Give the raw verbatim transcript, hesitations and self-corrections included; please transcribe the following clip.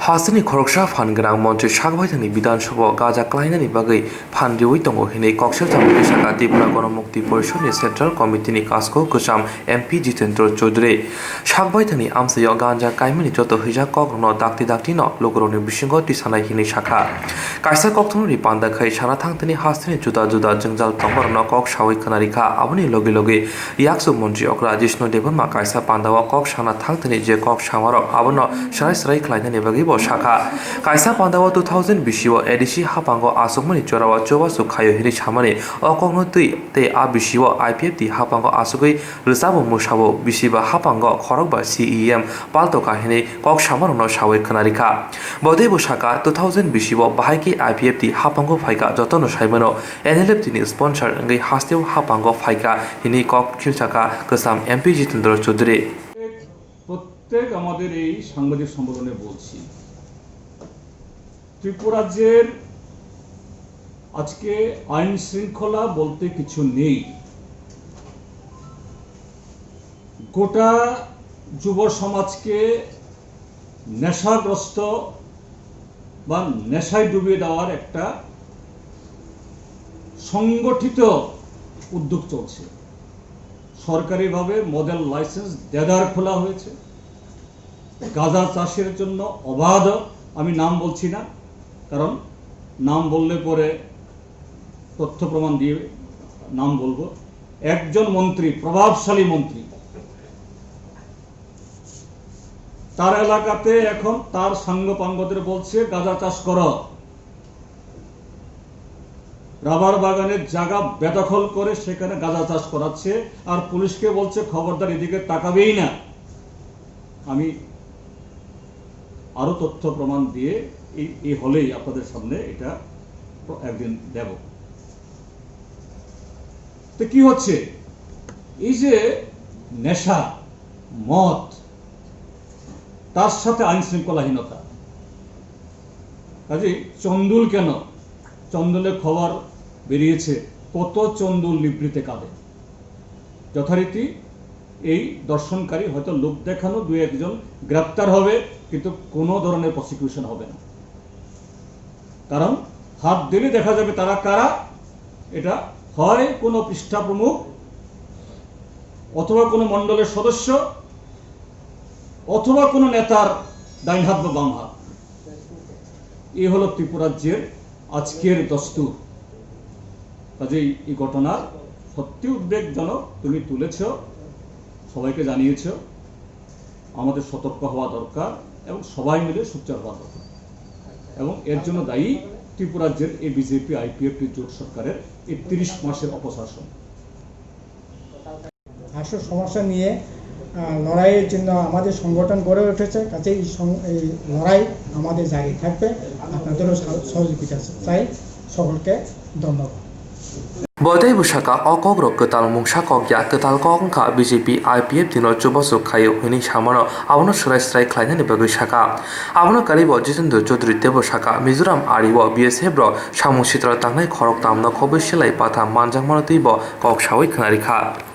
Hasteni khoroksa phan gwnang montri Sakbaithangni Bidhan Sabha o gaja klainani bagwi phan riwi tongo hinwi koksilcham twi saka Tripura Gonomukti Porishod ni Central Committee ni kasko kwcham M P Jitendra Chaudhary. Sakbaithangni amchaio ganja kaimani joto hwijak kokrokno dakti dakti no lukurokni bisingo tisanai hinwi sakha. Kaisa kokthumni panda khai sana thangtini hasteni juda juda jwngjal tongmarokno kok sawi khwnarikha. Aboni logi logi Yaksu montri okra Jishnu Debbarma kaisa pandao kok sana thangtini je kok samarok abono srai srai khlainani bagwi bo sakha. Kaisa pandao two thousand bisio A D C haphango aswkmani jorao chubachu khaio hinwi samani o kokno twi tei a bisio I P F T haphango aswkwi rwchabo mwsabo bisiba haphango khorokba C E M paltoka hinwi kok samarokno sawi khwnarikha. Bo teibo sakha two thousand bisio bahai khe I P F T haphango phaikha jotono saimano N L F T ni sponsor wngwi hasteo haphango phaikha hinwi kok khilsakha kwcham M P Jitendra Chaudhary. প্রত্যেক আমাদের এই সাংবাদিক সম্মেলনে বলছি, ত্রিপুরা রাজ্যের আজকে আইন শৃঙ্খলা বলতে কিছু নেই। গোটা যুব সমাজকে নেশাগ্রস্ত বা নেশায় ডুবিয়ে দেওয়ার একটা সংগঠিত উদ্যোগ চলছে। সরকারিভাবে মডেল লাইসেন্স দেদার খোলা হয়েছে। গাঁজা চাষের জন্য অবাধ, আমি নাম বলছি না, কারণ নাম বললে পরে তথ্য প্রমাণ দিয়ে নাম বলবো। একজন মন্ত্রী, প্রভাবশালী মন্ত্রী, তার এলাকাতে এখন তার সাঙ্গপাঙ্গদের বলছে, "গাঁজা চাষ করো।" রাবার বাগানের জায়গা বেদখল করে সেখানে গাঁজা চাষ করাচ্ছে, আর পুলিশকে বলছে, "খবরদার, এদিকে তাকাবেই না।" আমি আরো তথ্য প্রমাণ দিয়ে এই, এই হলেই আপনাদের সামনে এটা একদিন দেব। তো কি হচ্ছে, এই যে নেশা, মদ, তার সাথে আইন শৃঙ্খলাহীনতা। কাজেই চন্দুল কেন, চন্দুলের খবর বেরিয়েছে, কত চন্দুল নিভৃতে কাঁদে। যথারীতি এই ধর্ষণকারী হয়তো লোক দেখানো দু একজন গ্রেপ্তার হবে, কিন্তু কোনো ধরনের প্রসিকিউশন হবে না। কারণ হাত দিলে দেখা যাবে তারা কারা। এটা হয় কোনো পৃষ্ঠা প্রমুখ, অথবা কোনো মণ্ডলের সদস্য, অথবা কোনো নেতার ডাইন হাত বা বাম হাত। এই হলো ত্রিপুরাজ্যের আজকের দস্তুর। কাজেই এই ঘটনা সত্যি উদ্বেগজনক, তুমি তুলেছ, সবাইকে জানিয়েছ। আমাদের সতর্ক হওয়া দরকার এবং সবাই মিলে সোচ্চার হওয়া দরকার। এবং এর জন্য দায়ী ত্রিপুরাজ্যের এই বিজেপি আইপিএফটি জোট সরকারের এই তিরিশ মাসের অপশাসন। আসল সমস্যা নিয়ে, আহ, লড়াইয়ের জন্য আমাদের সংগঠন গড়ে উঠেছে, কাজেই এই সং-, এই লড়াই আমাদের জারি থাকবে। আপনাদেরও সহ-, সহযোগিতা চাই। সকলকে ধন্যবাদ। Bo tei bwsaka o kokrok kwtal mungsa kok ya, kwtal kok wngkha B J P I P F T no chubachu khaio hinwi samano, abono swrai swrai khlainani bagwi sakha. Abono karibo Jitendra Chaudhary teibo sakha, Mizoram ario B S F rok samung sitra tangnai khorok tamno khobwi silai patha manjakmano teibo kok sawi khwnarikha.